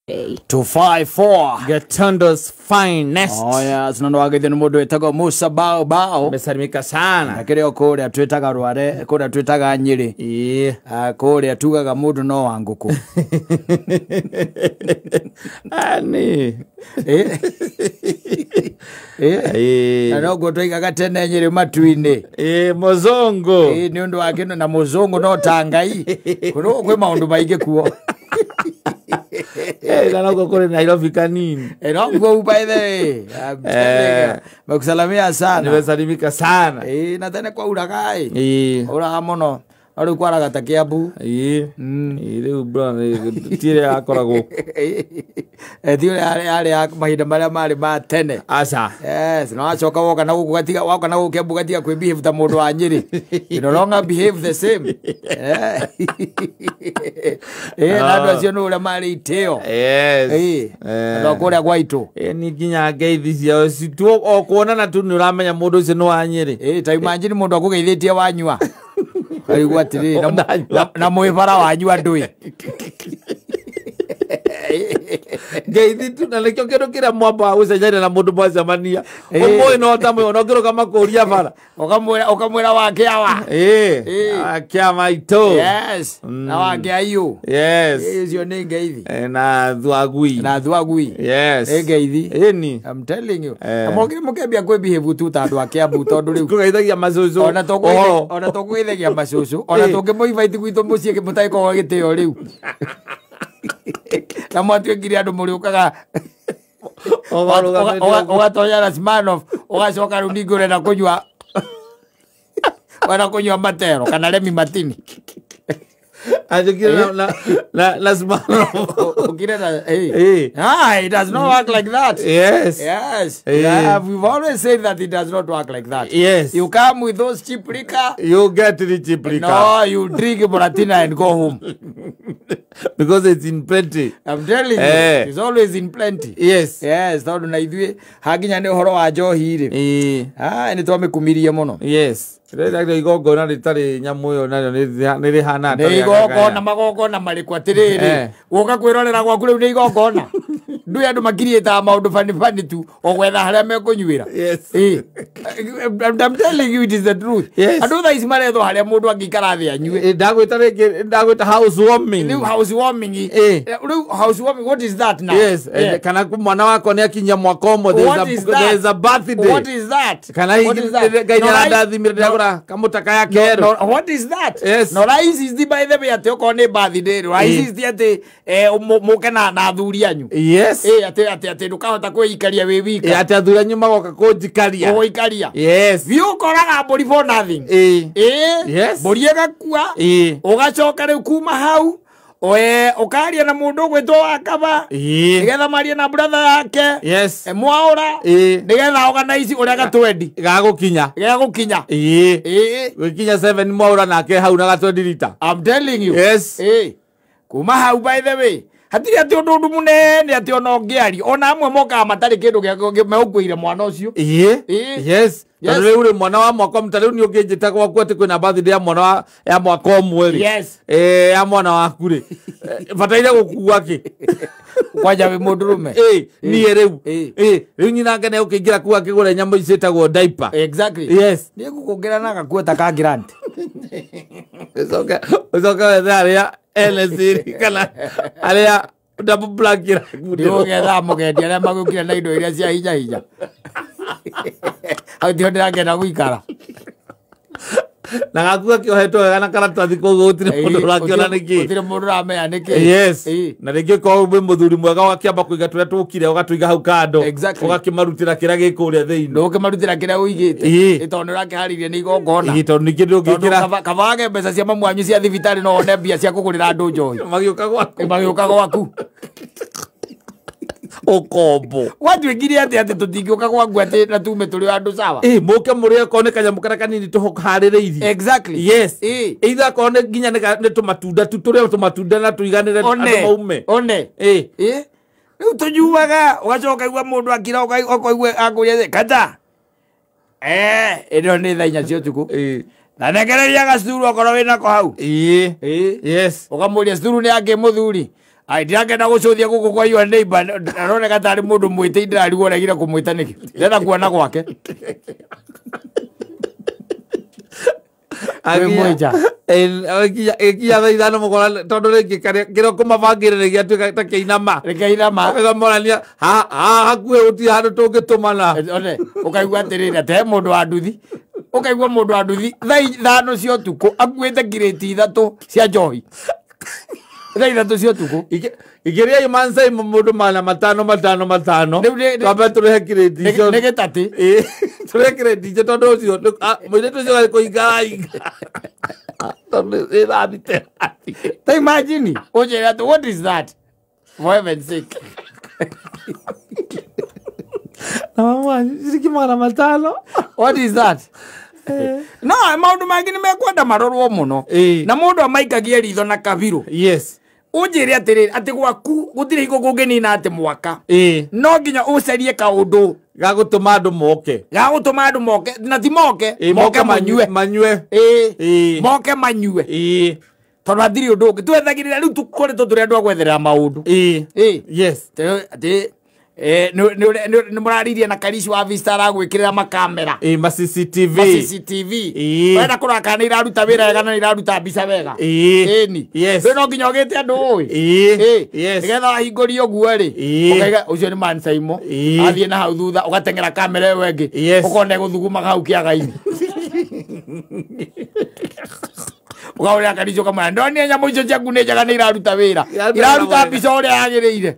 254 Gatundo's finest. Oh yes, no wagithio nĩ mũndũ wĩtagwo Musa Bao Bao. Mesalimika sana. Na kĩrĩa kũrĩa twĩtaga Rware, kũrĩa twĩtaga Nyĩrĩ. Ĩĩ. Ah, kũrĩa tugaga mũndũ no wa ngũkũ. Ani. Eh. Eh. Na Ĩĩ. noguo twaigaga tene Nyĩrĩ matu-inĩ. Ĩĩ muzungu. Ĩĩ nĩ ũndũ wa kĩndũ na mũzũngũ no ta Ngai. Kũrĩ kwĩ maũndũ maingĩ kuo. Eh, na noguo kũrĩ Nairobi kanini. Eh, noguo by the way. I'm telling you. Mekusalamia sana. Nimesalimika sana. Ĩĩ na tene kwauraga ĩ. Ĩĩ. Kwauraga mũno. No rĩu kwaraga ta Kiambu. Ĩĩ. Ĩĩ rĩu bro ti ĩrĩa yakoragwo. Eh, ti ũrĩa yarĩ ya mahinda marĩa marĩ ma tene. Aca. Yes, na wacoka woka na gũkũ gatiga woka na gũkũ Kiambu gatiga kwĩ behave ta mũndũ wa Nyĩrĩ. You no longer behave the same. Eh. Eh, na andũ acio nĩ ũrĩa marĩ itĩo. Yes. Ĩĩ. Eh. Andũ a kũrĩa gwa itũ. Ĩĩ ni nginya ngeithi ciao citu o kuonana tu nĩ ũramenya mũndũ ũcio nĩ wa Nyĩrĩ. Ĩĩ, ta imagine mũndũ akũgeithĩtie wanyua. Karigwo atĩrĩrĩ, Ndanyua. na mwĩ bara wanyua ndũĩ. Ngeithi tu na nĩkĩo kĩndũ kĩrĩa mwambaga gũcenjania na mũndũ mwacemania. Ĩĩ. Ũmũĩ no ta mũĩ ona ũngĩrũgama kũria bara. Ũkamwĩra ũkamwĩra wake awa. Ĩĩ. Ĩĩ. Kĩama itũ. Yes. Na wake aiyũ. Yes. Ĩĩ, icio nĩ ngeithi. Eh, na thwagui. Na thwagui. Yes. Nĩ ngeithi. Ĩni. I'm telling you. Eh. Na mokire mũkĩambia kwĩ behave tu ta andũ a Kiambu tondũ rĩu Kũgeithagia macũcũ. ona Ũhoro. ona tũkũgeithagia macũcũ ona Ĩĩ. tũngĩmũinvite gwitũ mũciĩ mũtagĩkorwo gĩtĩo rĩu na mwatuĩkire andũ mũrĩũkaga Ũgarũgamĩte ũguo. ũgatonya na Smirnoff ũgacoka rĩu ningĩ ũrenda kũnyua ũrenda kũnyua matero kana Remi Martini. Anjũkire na Smirnoff. Ũkire na eh. Ĩĩ. Ah, it does not work like that. Yes. Yes. Eh. Yeah, we've always said that it does not work like that. Yes. You come with those cheap liquor. You get the cheap liquor. No, you drink Moratina and go home. Because it's in plenty. I'm telling Eh. you, it's always in plenty. Yes. Yes, tondũ na ithuĩ hakinya nĩ ũhoro wa njohi rĩ. Ĩĩ. Ah, nĩ twamĩkumirie mũno. Yes. Rĩrĩa igongona rĩtarĩ nyamũ ĩyo narĩo nĩ rĩhana Nĩ igongona magongona marĩkũ atĩrĩrĩ. Eh. Gũka kwĩrorera gwaku rĩu nĩ igongona. Ndũĩ andũ makiriĩtaga maũndũ bani bani tu o gwetha harĩa mekũnyuĩra. Yes. Ĩĩ. I'm telling you it is the truth. Yes. Andũ thaa ici marethwo harĩa mũndũ angĩikara thĩ anyue. Ndagwĩta rĩngĩ ndagwĩta house warming. Rĩu house warming. Eh. Rĩu house warming, what is that now? Yes. Yeah. Kana mwana wakwa nĩ akinyia mwaka ũmwe there is What a- is that? there is a birthday. What is that? Kana What hihi is that? Ngai No, nĩarandathimire ndĩragũra kamũtaka ya kerũ. No, what is that? Yes. No rice is the by the way atĩ okorwo nĩ birthday rĩ, rice Eh. is the atĩ eh, mũke na athuri anyu. Yes. Eh, atĩ atĩ atĩ ndũkahota kwĩikaria wĩ Ĩ, wika. atĩ athuri anyu magoka kũnjikaria. Ũgũikaria. Yes. Thiĩ ũkoraga mbũri for nothing. Ĩ. Ĩ. Yes. Mbũri ĩgakua. Ĩ. Ũgacoka rĩu kuma hau we ũkaria na mũndũ ũgwĩtwo wakaba Ĩ. nĩgetha marie na brother yake. Yes. Eh, mwaũra Ĩ. nĩgetha organize ũrĩa gatwendi Gagũkinya. gĩgũkinya. Ĩ. Ĩ. Gwĩkinya 7 mwaũra nake hau na gatwendi rita. I'm telling you. Yes. Ĩ. Kuma hau by the way hatirĩ atĩ ũndũ ũndũ mũnene atĩ ona ũngĩaria ona amwe mokaga matarĩ kĩndũ gĩa megũkuĩire mwana ũcio. Ĩ. Ĩ. Yes. Yes. Tondũ rĩu rĩ mwana wa mwaka ũmwe ta rĩu niĩ ũngĩnjĩta gwaku atĩ kwĩna birthday ya mwana wa ya mwaka ũmwe rĩ. Yes. Ĩ, ya mwana waku rĩ. Eh, bataire gũkua kĩ? Kwanja wĩ mũndũrũme. Ĩ, niĩ rĩu. Ĩ. Ĩ, rĩu nyina nake nĩegũkĩingĩra kũu akĩgũre nyamũ ici ciĩtagwo diaper. Exactly. Yes. Nĩ ngũkũngĩra na gakua ta ka grant. Ũcoke ũcoke wethe arĩa ene kana arĩa double black Ndigũgetha mũgendi arĩa magũkire na indo iria cia hinya hinya. Hau tiho ndĩrakena gũikara. Na gaku gakĩohetwo wega na karatathi koguo gũtirĩ mũndũ ũrakĩona nĩkĩ. Gũtirĩ mũndũ ũramenya nĩkĩ. Yes. Ĩ. Na rĩngĩ korwo wĩ mũthuri mwega ũgakĩamba kũiga tũrĩa tũkire ũgatũiga hau kando. Exactly. Ũgakĩmarutĩra kĩrĩa gĩ kũrĩa thĩinĩ. Ndũkĩmarutĩra kĩrĩa ũigĩte. Ĩ. Ĩ, tondũ nĩũrakĩharĩirie nĩ igongona. Ĩ, tondũ ningĩ Tondũ ndũngĩkĩra kaba wage mbeca cia mamu wanyu cia thibitarĩ no wone mbia cia kũgũrĩra andũ njohi. magĩũka gwaku Magĩũka gwaku. ũkombo. Gwatuĩkire atĩ atĩ tũtingĩũka gwaku atĩ na tume tũrĩ o andũ sawa. Ĩ, mũke mũrĩe okorwo nĩ kanyamũ karĩa kanini tũharĩrĩirie. Exactly. Yes. Ĩ. Either akorwo nĩ nginya nĩ tũmatunda tu tũrĩe tũmatunda na tũiganĩre andũ One. maume. One. Ĩ. Ĩ. Rĩu tũnyuaga ũgacoka igua mũndũ akira ũkaigua akũria kata. Eh, ĩno nĩ thaa inya cia ũtukũ. Ĩ. Na nengereria gacuru okorwo wĩnako hau. Ĩ. Ĩ. Yes. Ũkamũria curu nĩ akĩ mũthuri. Ai ndirakenda gũcũthia gũkũ kwa your neighbor aroneka tarĩ mũndũ mwĩtĩi ndĩrarigwo ũregire kũmwĩta nĩkĩ ndĩrenda kuona gwake. Wĩ mwĩnja. Ĩkinya thaa 5 mũkora tondũ rĩngĩ kĩrĩa ũkũmabangĩire nĩ gĩatuĩka ta kĩinama. Rĩkĩinama. Ũkauga morania haha hakuhĩ gũtirĩ handũ tũngĩtũmana. One ũkaigua atĩrĩrĩ atĩ he mũndũ wa nduthi ũkaigua mũndũ wa nduthi thaa 5 cia ũtukũ akuĩte kirĩti 3 cia njohi thaa 3 cia ũtukũ. Ikĩria mansai mũndũ 500 500 500. Twambe tũrĩhe kirĩti icio. Nĩ gĩtatĩ. Tũrĩhe kirĩti icio tondũ ũcio mũirĩtu ũcio arĩ kũhinga arahinga. Tondũ ĩ thaa thita. Ta imagine ũnjĩre atĩ what is that for heaven's sake. Na mamu wanyu ciringi 500. What is that? No maũndũ mangĩ nĩ mekwenda marorwo mũno. Na mũndũ amaikagie ritho na kabirũ. Yes. Ũnjĩre atĩrĩrĩ atĩ gwaku gũtirĩ hingo kũngĩnina atĩ mwaka. No nginya ũcarie kaũndũ ga gũtũma andũ moke. Ga gũtũma andũ moke na ti moke. Moke manyue. Manyue. Moke manyue. Tondũ hatirĩ ũndũ ũngĩ twethagĩrĩra rĩu tũkoretwo tũrĩ andũ a gwetherera maũndũ. Yes. Atĩ nĩ mũraririe na Karishi wa Vista aragwĩkĩrĩra makamera. Ma CCTV. Ma CCTV. Wenda kũrora kana nĩ iraruta wĩra wega na nĩ iraruta mbica wega. Ĩni. Yes. Rĩu no nginya ũgĩte andũ ũĩ. Yes. Nĩgetha wahingũria ũguo rĩ. Ũkaiga ũcio nĩ Mansaimo. Athiĩ na hau thutha ũgateng'era kamera ĩyo ĩngĩ. Yes. Ũkona ĩgũthugumaga hau kĩaga-inĩ. Ũkaũrĩra Karishi ũkamwĩra ndonire nyamũ icio ciaku nĩ njega nĩ iraruta wĩra. Iraruta mbica ũrĩa yagĩrĩire.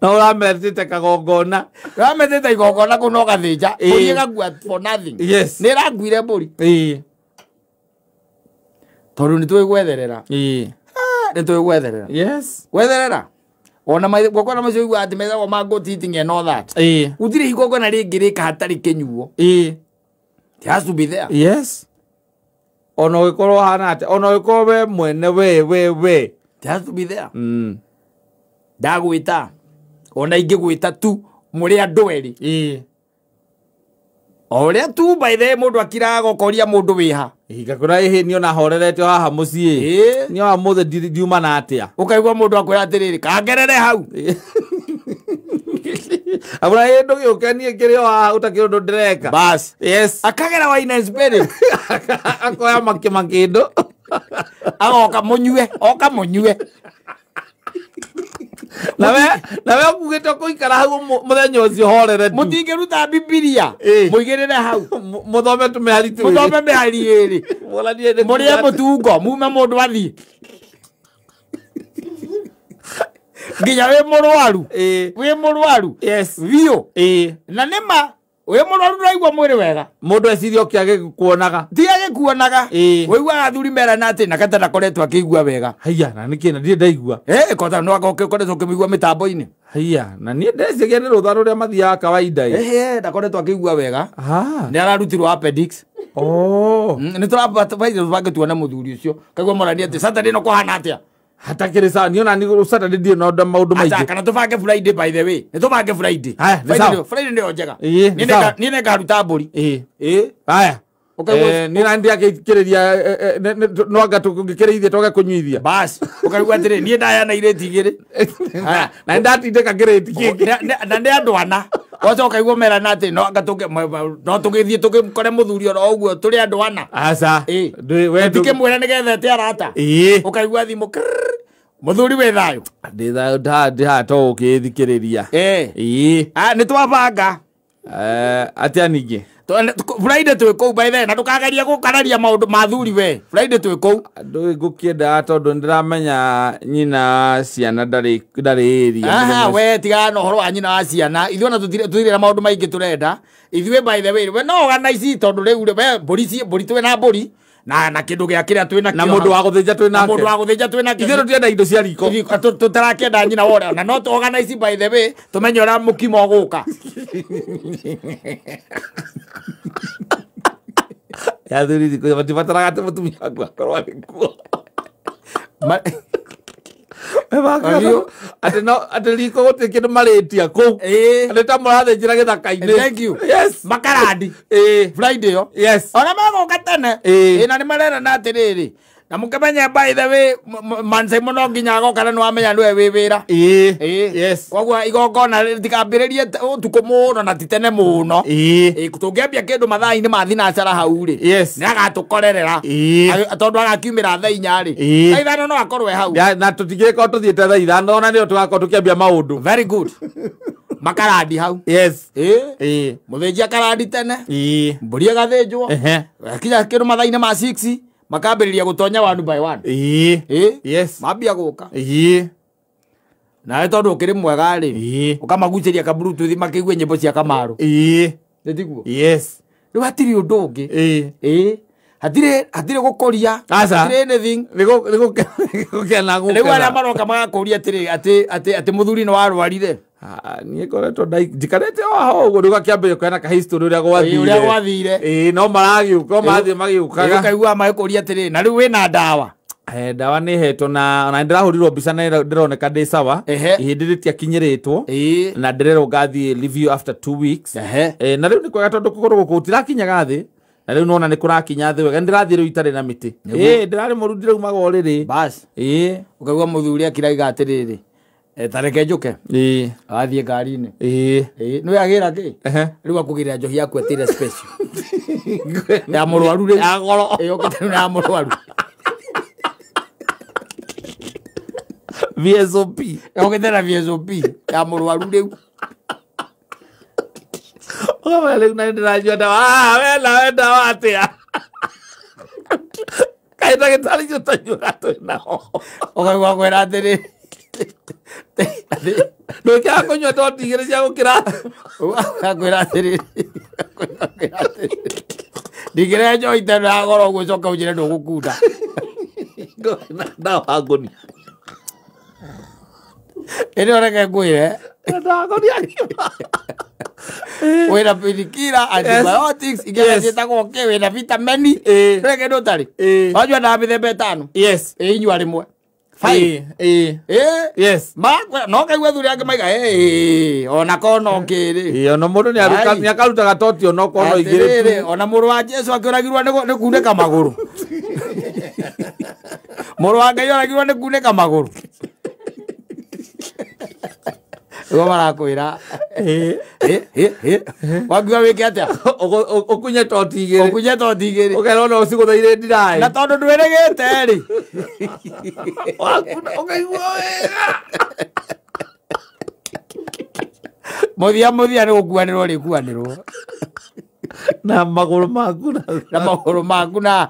Na ũrametĩte kagongona. Ũrametĩte igongona kũu no gathĩnja. Mbũri ĩgakua for nothing. Yes. Nĩ ĩrakuire mbũri. Tondũ nĩ tũĩ gwetherera. Nĩ tũĩ gwetherera. Yes. Gwetherera. Ona gwakwa na macio ũiguaga atĩ methagwo ma goat eating and all that. Gũtirĩ igongona rĩngĩ rĩka hatarĩ kĩnyuo. It has to be there. Yes. Ona ũgĩkorwo hana atĩa, ona ũgĩkorwo we mwene we. It has to be there. Ndagwĩta ona ingĩgwĩta tu mũrĩ andũ erĩ. O ũrĩa tu by the way mũndũ akiraga ũkoria mũndũ wĩha. Ngakora ĩhĩ niĩ ona horerete haha mũciĩ. Niĩ wa mũthĩ ndiuma na atĩa. Ũkaigua mũndũ akwĩra atĩrĩrĩ kangerere hau. Akũra ĩhĩ ndũgĩũke niĩ kĩrĩ o haha ũtakĩrĩ ũndũ ndĩreka. Bas. Yes. Akagera wine and spirit. Akoya makĩndũ. Agoka mũnyue, oka mũnyue. Nawe ũkugĩte ũkũikara hau mũthenya ũcio horere tu. Mũtingĩruta Bibilia. Mũigĩrĩre hau. Mũthome tũmĩhari twĩrĩ. Mũthome mĩhari ĩrĩ. Mũranie nĩ Mũrĩe mũtungo, mume mũndũ athiĩ. Nginya wĩ mũrwaru. Wĩ mũrwaru. Yes. Biũ. Na nĩma wĩ mũrwaru ndũraigua mwĩrĩ wega. Mũndũ eciria oke agĩkuonaga. Ti agĩkuonaga. Ũiguaga athuri merana atĩ na kata ndakoretwo akĩigua wega. Haiya, na nĩkĩ na ndirĩ ndaigua. Kota no akoretwo ũkĩmũigua mĩtambo-inĩ. Haiya, na niĩ ndeciria nĩ rũtha rũrĩa mathiaga kawaida. Ndakoretwo akĩigua wega. Nĩ ararutirwo appendix. Nĩ tũrabaire tuone mũthuri ũcio. Kaigua morania atĩ Saturday no kũhana atĩa. Hatakĩrĩ sawa, niĩ ona nĩ Saturday ndirĩ na maũndũ maingĩ. Acha, kana tũbange Friday by the way. Nĩ tũbange Friday. Haya, nĩ sawa. Friday nĩyo njega. Nĩ sawa. Niĩ nĩngaruta mbũri. Haya. Niĩ na ndiakĩrĩria no anga tũngĩkĩrĩithia twage kũnyuithia. Bas, ũkaigua atĩrĩ niĩ ndayana irĩti igĩrĩ. Na nĩ ndatindĩka kĩrĩti kĩngĩ. Na nĩ andũ ana. Wacoka ũkaigua merana atĩ no anga no tũgĩthiĩ tũgĩkore mũthuri oro ũguo tũrĩ andũ ana. Aca. Ndikĩmwĩra nĩgetha ete arata. Ũkaigua thimũ krrrr. Mũthuri wĩ thayũ. Ndĩ thayũ ndĩ haha to ũkĩthikĩrĩria. Nĩ twabanga. Atĩa ningĩ? Friday twĩ kũu by the way, na ndũkagerie gũkararia maũndũ ma thuri we. Friday twĩ kũu. Ndũĩ ngũkĩendaga tondũ nĩndĩramenya nyina ciana ndarĩ area. Aha, we tigana na ũhoro wa nyina wa ciana. Ithuĩ ona tũtirĩ na maũndũ maingĩ tũrenda. Ithuĩ by the way, we no organize tondũ rĩu we mbũri ci mbũri twĩ na mbũri. Na kĩndũ gĩa kĩrĩa twĩ nakĩo. Na mũndũ wa gũthĩnja twĩ nake. Na mũndũ wa gũthĩnja twĩ nake. Ithuĩ tũtirenda indo cia riko. Tũtarakĩenda nyina wothe. Na no tũ organize by the way, tũmenye ũrĩa mũkimo ũgũka. Ya thuri thikũ matibataraga atĩ mũtumia waku akorwo arĩ kuo. Atĩ no atĩ riko gũtirĩ kĩndũ marĩtia kũu. Atĩ ta mũrathĩnjĩra gĩthaka-inĩ. Thank you. Yes. Makarandi. Friday yo. Yes. Ona magũka tene. Na nĩ marerana atĩrĩrĩ. Na mũkĩmenye by the way manse mũno nginya agoka na nĩwamenya nĩwe wĩ wĩra. Ĩĩ. Yes. Koguo igongona rĩtikambĩrĩrie ũtukũ mũno na ti tene mũno. Ĩĩ. Tũngĩambia kĩndũ mathaa-inĩ ma thinacara hau rĩ, Yes. nĩagatũkorerera. Ĩĩ. Tondũ agakiumĩra thaa 4 rĩ, Ĩĩ. thaa 5 no akorwo e hau. Na tũtingĩkorwo tũthiĩte thaa 5 ona nĩyo tũgakorwo tũkĩambia maũndũ. Very good. Makarandi hau. Yes. Ĩĩ. Ĩĩ. Mũthĩnji akarandi tene, Ĩĩ. mbũri ĩgathĩnjwo, Ehe. akinya kĩndũ mathaa-inĩ ma 6 makambĩrĩria gũtonya one by one. Ĩĩ. Ĩĩ. Yes. Mambia gũka. Ĩĩ. Nawe tondũ ũkĩrĩ mwega rĩ, Ĩĩ. ũkamagucĩria ka bluetooth makĩigue nyĩmbo cia Kamaru. Ĩĩ. Nĩ tiguo? Yes. Rĩu hatirĩ ũndũ ũngĩ. Ĩĩ. Ĩĩ. Hatirĩ gũkũria. Aca. Hatirĩ anything. Nĩ gũkena Rĩu arĩa gũkena. maroka magakũria atĩrĩ, atĩ mũthuri nĩ warwarire. Niĩ ngoretwo njikarĩte o hau ũguo rĩu gakĩambĩrĩria kũheana ka history ũrĩa gwathire. Ũrĩa gwathire. Ĩĩ, no maragĩũka, no marathiĩ magĩũkaga. Ũkaigua magĩkũria atĩrĩ, na rĩu wĩna ndawa. Ndawa nĩ hetwo na ndĩrahũrirwo mbica na ndĩroneka ndĩ sawa. Ehe. Ihĩndĩ rĩtiakinyĩrĩtwo. Ĩĩ. Na ndĩrerwo ngathiĩ review after 2 weeks. Ehe. Na rĩu nĩ kwega tondũ kũgũrũ gũkũ gũtirakinyaga thĩ. Na rĩu nona nĩ kũrakinya thĩ wega. Ndĩrathiĩ rĩu itarĩ na mĩtĩ. Nĩguo. Ĩĩ, ndĩrarĩ mũru ndĩraumaga ũrĩrĩ. Bas. Ĩĩ. Ũkaigua mũthuri akiraiga atĩrĩrĩ, ta reke njũke. Ĩĩ. Agathiĩ ngari-inĩ. Ĩĩ. Ĩĩ, nĩwe agĩra kĩ? Ehe. Rĩu akũgĩrĩra njohi yaku atĩrĩ special. Ya mũrwaru rĩu. Ya goro. Ĩĩ, ũkĩte rĩu ya mũrwaru. VSOP. Ũkĩte na VSOP ya mũrwaru rĩu. Ũkamenya rĩu na nĩndĩranyua ndawa. Ah, we nawe ndawa atĩa? Kaĩ ndagĩtarĩ icio tũnyuaga twĩ nao. Ũkaigua kwĩra atĩrĩ, Ndũkĩaga kũnyua toti igĩrĩ cia gũkĩra. Akwĩra atĩrĩ, ndingĩrehe njohi ta ĩno ya goro ũguo ũcoke ũnjĩre ndũgũkunda. Ndawa ngũnia. Ĩno reke ngwĩre. Ndawa ngũnia ng'ima. Wĩna painkiller, antibiotics, ingĩ Yes. ciĩtagwo kĩ, wĩna vitamin. Ĩĩ. Ndũrĩ kĩndũ ũtarĩ. Ĩĩ. Wanyua ndawa mĩthemba 5. Yes. Ĩĩ, inyua rĩmwe. 5. Ĩĩ. Ĩĩ. Ĩĩ. Yes. No kaigua athuri angĩ maiga, ĩĩ, ona kono kĩrĩ. Ĩĩ, ona mũndũ Ai. nĩakarutaga toti ona kono igĩrĩ Atĩrĩrĩ, tu. ona mũrũ wa Jesu akĩũragirwo nĩ kunĩka magũrũ. Mũrũ wa Ngai oragirwo nĩ kunĩka magũrũ. Nĩguo marakwĩra. Ĩĩ. Ĩ, ĩ, ĩ. Wakiuga wĩke atĩa? Ũkunye toti igĩrĩ. Ũkunye toti igĩrĩ. Ũkerwo no ũcigũtha irĩ ndiraĩ. Na tondũ ndwĩrĩgĩte rĩ. Wakuna ũkaigua wega. Mũthia mũthia nĩ gũkuanĩrwo rĩkuanĩrwo. Na magũrũ maku na magũrũ maku na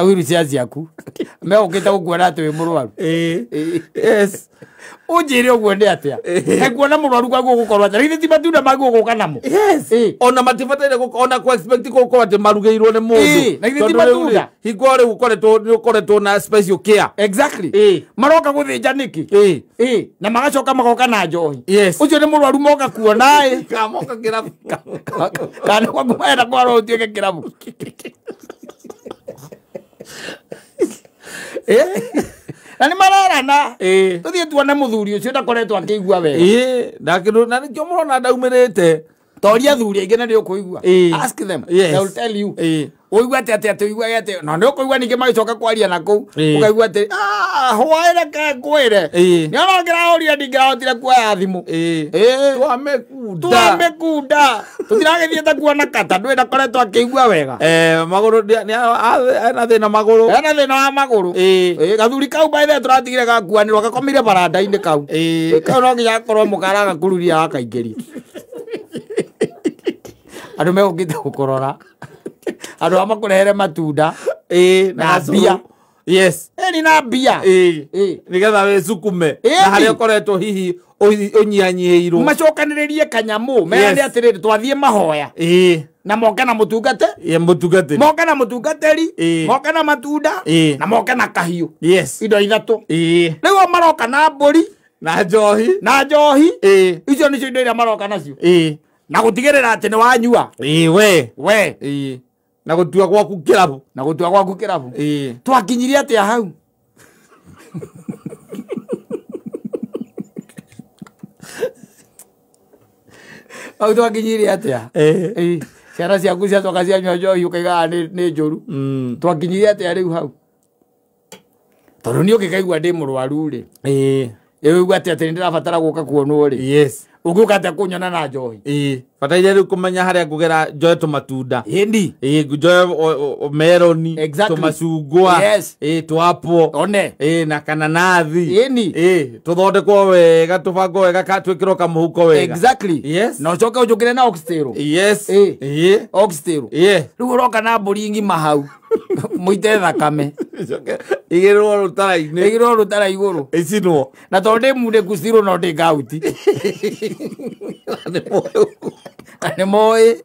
wheelchair ciaku. Megũkĩte gũkuona atĩ wĩ mũrwaru. Ĩĩ. Yes. Ũnjĩre ũguo nĩ atĩa? Ĩĩ. Ekuona mũrwaru kwaguo gũkorwo atĩa? Githĩ ti matunda maguo gũka namo? Yes. Ĩĩ. Ona matibataire ona ku expect gũkorwo atĩ marugĩirwo nĩ mũndũ. Ĩĩ, na githĩ ti Tondũ rĩu rĩ, matunda? hingo rĩu ũkoretwo nĩ ũkoretwo na special care. Exactly. Ĩĩ. Maroka gũthĩnja nĩkĩ? Ĩĩ. Ĩĩ, na magacoka magoka na njohi. Yes. Ũcio nĩ mũrwaru moka kuona ĩ. Kamoka kĩrabu. Kana gwaku marenda kwarwo ũtuĩke kĩrabu. Ĩĩ. Na nĩ marerana. Ĩĩ. Tũthiĩ tuone mũthuri ũcio ndakoretwo akĩigua wega. Ĩĩ, na kĩndũ na nĩkĩo mũrona ndaumĩrĩte. Toria athuri aingĩ na nĩ ũkũigua. Ĩĩ. Ask them. Yes. They will tell you. Ĩĩ. Ũigua atĩ atĩ atĩ ũiguage atĩ na nĩ ũkũigua ningĩ magĩcoka kwaria na kũu. Ĩĩ. Ũkaigua atĩ, ah, hwaĩ reke ngwĩre. Ĩĩ. Nĩ ona ngĩrahũrire ndingĩrahotire kuoya thimũ. Ĩĩ. Ĩĩ. Twamĩkunda. Twamĩkunda. Tũtiragĩthiĩte kuona kata ndũĩ ndakoretwo akĩigua wega. Magũrũ ena thĩna magũrũ. Ena thĩna wa magũrũ. Ĩĩ. Ĩĩ, gathuri kau by the way tũratigire gakuanĩrwo gakomire baranda-inĩ kau. Ĩĩ. Kau no nginya gakorwo mũkara agakururia gakaingĩria. Andũ megũkĩte gũkũrora. Andũ a makũrehere matunda. Ĩĩ, Na mbia. Yes. Ĩni na mbia. Ĩĩ. Ĩĩ. Nĩgetha wĩcukume. Ĩĩ. Na harĩa ũkoretwo hihi ũnyihanyihĩirwo. Macokanĩrĩrie kanyamũ. Merane Yes. atĩrĩrĩ, twathiĩ mahoya. Ĩĩ. Na moke na mũtungate. Ĩĩ, mũtungatĩri. Moke na mũtungatĩri. Ĩĩ. Moke na matunda. Ĩĩ. Na moke na kahiũ. Yes. Indo ithatũ. Ĩĩ. Rĩu o maroka na mbũri. Na njohi. Na njohi. Ĩĩ. Icio nĩcio indo iria maroka nacio. Ĩĩ. Na gũtigĩrĩra atĩ nĩ wanyua. Ĩĩ, we. We. Ĩĩ. Na gũtua gwaku kĩrabu. Na gũtua gwaku kĩrabu. Ĩĩ. Twakinyirie atĩa hau? Hau twakinyirie atĩa? Ĩĩ. Ĩĩ. Ciana ciaku ciacoka cianyua njohi ũkaigaga nĩ njũru. Twakinyirie atĩa rĩu hau? Tondũ niĩ ũngĩkaigua ndĩ mũrwaru rĩ, Ĩĩ. ĩigua atĩ atĩ nĩndĩrabatara gũka kuonwo rĩ, Yes. ũngĩũka atĩa kũnyona na njohi? Ĩĩ, bataire rĩu kũmenya harĩa ngũgera njoe tũmatunda. Ĩndi. Ĩĩ, njoe meroni, Exactly. tũmacungwa, Yes. ĩĩ, tũapple, One. ĩĩ, na kananathi. Ĩni. Ĩĩ, tũthondekwo wega, tũbangwo wega, twĩkĩrwo kamũhuko wega. Exactly. Yes. Na ũcoke ũnjũkĩre na oxtail. Yes. Ĩĩ. Ĩĩ. Oxtail. Ĩĩ. Rĩu ũroka na mbũri ng'ima hau mũite thakame. Ĩcoke igĩrĩrwo rũtara-inĩ. Ĩgĩrwo rũtara igũrũ. Ĩcinwo. Na tondũ ndĩ munĩku cirũ no ndĩ ngauti. Nĩ moĩ. Nĩ moĩ.